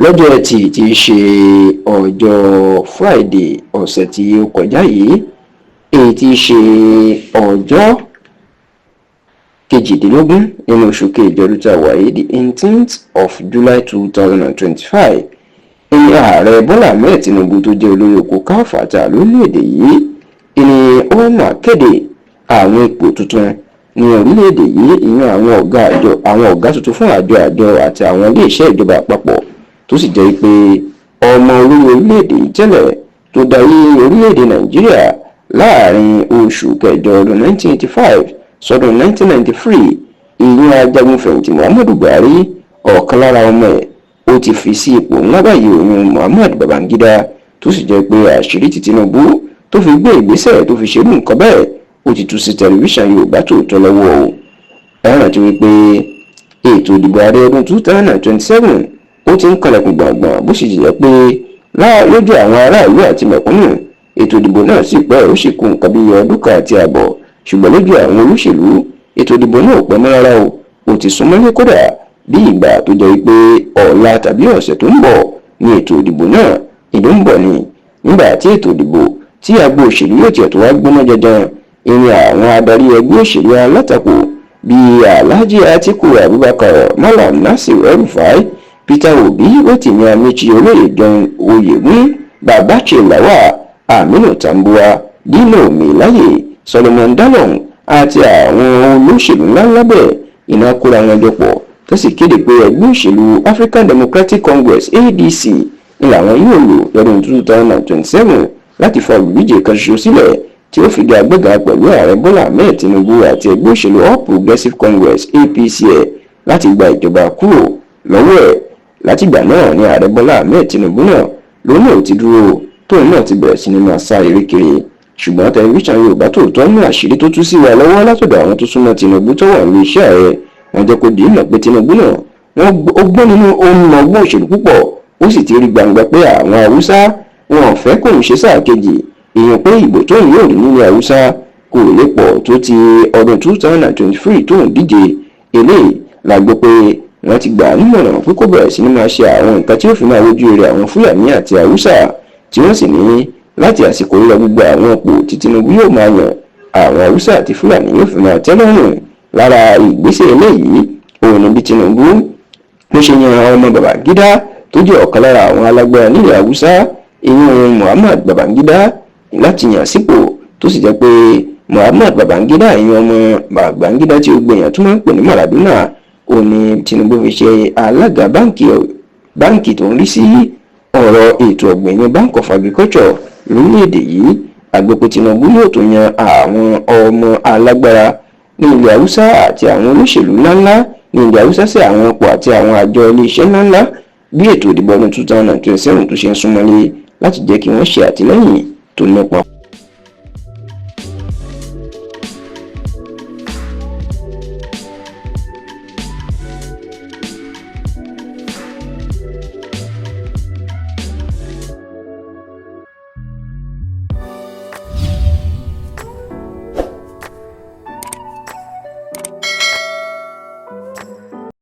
Lọ́jọ́ Ẹtì tí í ṣe ọjọ́ Friday ọ̀sẹ̀ tí ó kọjá yìí, èyí tí í ṣe ọjọ́ 18 nínú oṣù kejì ọdún tí a wà yìí, the 18th of July 2025, ní Ààrẹ Bọ́lá Ahmed Tinubu, tó jẹ́ olórí oko káfàtà lórílẹ̀‐èdè yìí, ni ó máa kéde àwọn ipò tuntun ní orílẹ̀-èdè yìí, ìyẹn àwọn ọ̀gá àjọ, àwọn ọ̀gá tuntun fún àjọ àti àwọn iléeṣẹ́ ìjọba àpapọ̀, tó sì jẹ́ pé ọmọ olórí orílẹ̀-èdè yìí tẹ́lẹ̀ tó darí orílẹ̀-èdè Nàìjíríà láàrin oṣù kẹjọ ọdún 1985 sọdún 1993, ìyẹn ajagunfẹ̀yìntì Muhammadu Buhari, ọ̀kan lára ọmọ ẹ̀ ó ti fi sí ipò ńlá báyìí, òun Muhammad Babangida, tó sì jẹ́ pé àṣírí tí Tinubu tó fi gbé ìgbésẹ̀ tó fi ṣerú nǹkan bẹ́ẹ̀, ó ti tú sí Tẹlifíṣàn Yorùbá Tòótọ́ lọ́wọ́ o. Ẹ rántí wípé ètò ìdìbò ààrẹ ọdún 2027 ó ti ń kanlẹ̀kùn gbọ̀ngbọ̀n, bó sì jẹ́ pé lójú àwọn aráàlú àti mẹ̀kúnnù, ètò ìdìbò náà sì pẹ́, ó sì kù nǹkan bíi ọdún kan àti ààbọ̀, ṣùgbọ́n lójú àwọn olóṣèlú, ètò ìdìbò náà ò pẹ́ mọ́ rárá o, ó ti súnmọ́lé. Kódà bí ìgbà tó jẹ́ pé ọ̀la tàbí ọ̀sẹ̀ tó ń bọ̀ ní ètò ìdìbò náà ìlú ń bọ̀ ni. Nígbà tí ètò ìdìbò tí agbo òṣèlú yóò tiẹ̀ tó wá gbóná janjan, ìrìn àwọn adarí ẹgbẹ́ òṣèlú alátakò bíi Alhaji Atiku Abubakar, Malam Nasir El-Rufai, Peter Obi, Rotimi Amaechi, Olóyè John Oyegun, Babachir Lawal, Aminu Tambuwal, Dino Melaye, Solomon Dalong àti àwọn olóṣèlú ńláńlá bẹ́ẹ̀, iná kóra wọn jọ pọ̀, tó sì kéde pé ẹgbẹ́ òṣèlú African Democratic Congress, ADC, ni làwọn yóò lò lọ́dún 2027 láti fa olùdíje kan ṣoṣo sílẹ̀ tí ó figagbága pẹ̀lú Ààrẹ Bọ́lá Ahmed Tinubu àti ẹgbẹ́ òṣèlú All Progressives Congress, APC ẹ̀, láti gba ìjọba kúrò lọ́wọ́ ẹ̀. Látìgbà náà ni Ààrẹ Bọ́lá Ahmed Tinubu náà lòun náà ti dúró, tóun náà ti bẹ̀rẹ̀ sí ní máa sá eré kiri. Ṣùgbọ́n Tẹlifíṣàn Yorùbá Tòótọ́ ní àṣírí tó tú sí wa lọ́wọ́ látọ̀dọ̀ àwọn tó súnmọ́ Tinubu tó wà ní iṣẹ́ ààrẹ, wọ́n jẹ́ kó di ìmọ̀ pé Tinubu náà wọ́n ó gbọ́n nínú ohun ọgbọ́n òṣèlú púpọ̀, ó sì ti rí gbangba pé àwọn Haúsá wọn ò fẹ́ kóun ṣe sáà kejì, èèyàn pé ìbò tóun yóò rí nílẹ̀ Haúsá kò lè pọ̀ tó ti ọdún 2023 tóun díje. Eléyìí la gbọ́ pé wọ́n ti gbà á nímọ̀ràn pé kó bẹ̀rẹ̀ sí ní máa ṣe àwọn nǹkan tí ó fi máa wojú rere àwọn Fúlàní àti Haúsá, tí wọ́n sì ní láti àsìkò lílọ, gbogbo àwọn ipò tí Tinubu yóò máa yàn, àwọn Haúsá àti Fúlàní yóò fi máa tẹ́ lọ́rùn. Lára ìgbésẹ̀ eléyìí òun ni bí Tinubu ló ṣe yan ọmọ Babangida tó jẹ́ ọ̀kan lára àwọn alágbára nílẹ̀ Haúsá, ìyẹn Muhammad Babangida, láti yàn sípò, tó sì jẹ́ pé Muhammad Babangida, ìyẹn ọmọ Babangida tí ó gbìyànjú tó máa ń pè ní Maradona, òun ni Tinubu fi ṣe alága báǹkì tó ń rí sí ọ̀rọ̀ ètò ọ̀gbìn ní Bank of Agriculture lórílẹ̀‐èdè yìí. Àgbẹ̀pẹ̀ Tinubu yóò tó yan àwọn ọmọ alágbára ní ilẹ̀ Haúsá àti àwọn olóṣèlú ńláńlá ní ilẹ̀ Haúsá sí àwọn ipò àti àwọn àjọ iléeṣẹ́ ńláńlá bí ètò ìdìbò ọdún 2027 tó ṣe ń súnmọ́lé, láti jẹ́ kí wọ́n ṣe àtìlẹ́yìn tó nípọn.